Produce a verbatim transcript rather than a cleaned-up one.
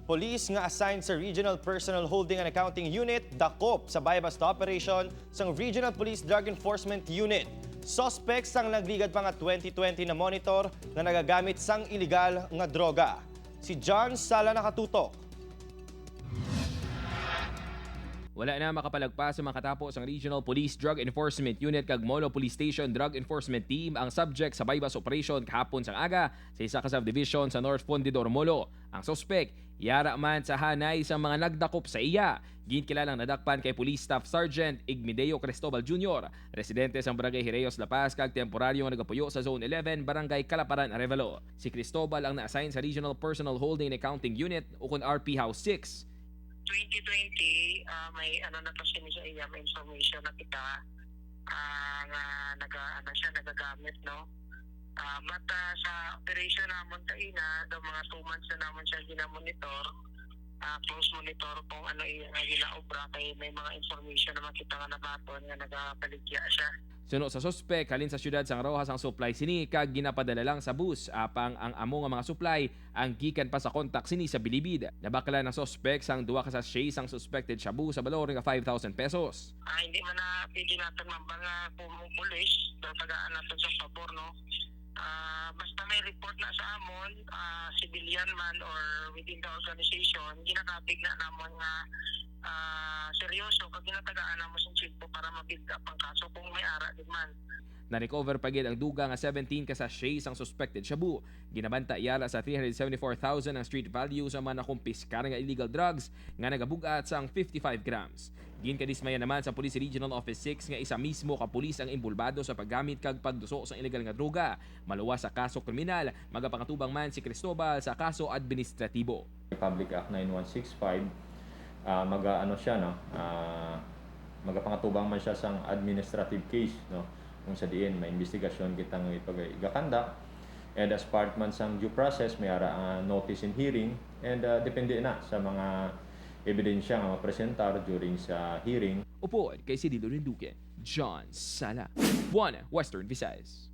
Police nga assigned sa Regional Personal Holding and Accounting Unit dakop sa buy-bust operation sang Regional Police Drug Enforcement Unit. Suspects ang nagligad pa nga twenty twenty na monitor nga nagagamit sang iligal nga droga. Si John Sala nakatutok. Wala na makapalagpas sa makatapo sang Regional Police Drug Enforcement Unit kag Molo Police Station Drug Enforcement Team ang subject sa buy-bust operation kahapon sang aga sa isa ka subdivision sa North Fundidor, Molo. Ang suspek, yara man sa hanay sang mga nagdakop sa iya. Ginkilalang nadakpan kay Police Staff Sergeant Igmideo Cristobal Junior, residente sang Barangay Hireos, La Paz, kag temporaryo nga nagapuyo sa Zone eleven, Barangay Calaparan, Arevalo. Si Cristobal ang na-assign sa Regional Personal Holding and Accounting Unit, ukon R P House six. Twenty twenty, ah, may ano na pa siya sa iya, may information na kita ah, nga naga ano siya nagagamit, no. Ah, but ah, sa operation namon kaina, daw mga two months na namon siya ginamonitor, ah, close monitor kung ano iya nga ginaobra kay may mga information naman kita nga nabaton nga nagabaligya siya. Suno sa suspek, halin sa siyudad sang Roxas ang supply sini kag ginapadala lang sa bus, apang ang amo nga mga supply ang gikan pa sa kontak sini sa bilibid. Nabaklan ang suspek sang duha ka sachet sang suspected shabu sa balor nga five thousand pesos. Ah, hindi man na pwede natin mambanga kung pulis, tagaan natin sa pabor, no. Ah, basta may report na sa amon, ah, civilian man or within the organization, ginakabig na namon nga ah, seryoso kag ginatagaan namo sing tiyempo para ma-build up ang kaso kung may ara gid man. Na-recover pa gid ang dugang nga seventeen ka sachet sang suspected shabu. Ginabanta yara sa three hundred seventy-four thousand ang street value sa mga nakumpiskar nga illegal drugs nga nagabug-at sang fifty-five grams. Ginkadismaya naman sa Police Regional Office six nga isa mismo ka pulis ang inbolbado sa paggamit kag pagduso sang illegal nga droga. Maluwas sa kaso kriminal, magapangtubang man si Cristobal sa kaso administratibo. Republic Act nine one six five, ah, maga-ano siya, no? Ah, magapangtubang man siya sang administrative case, no? Kung sa diin may investigasyon kita nga ipag- iga-conduct. And as part man sang due process, may ara nga notice in hearing and ah, depende na sa mga ebidensya nga mapresentar during sa hearing. Upod kay Sidilo Rinduque, John Sala, One Western Visayas.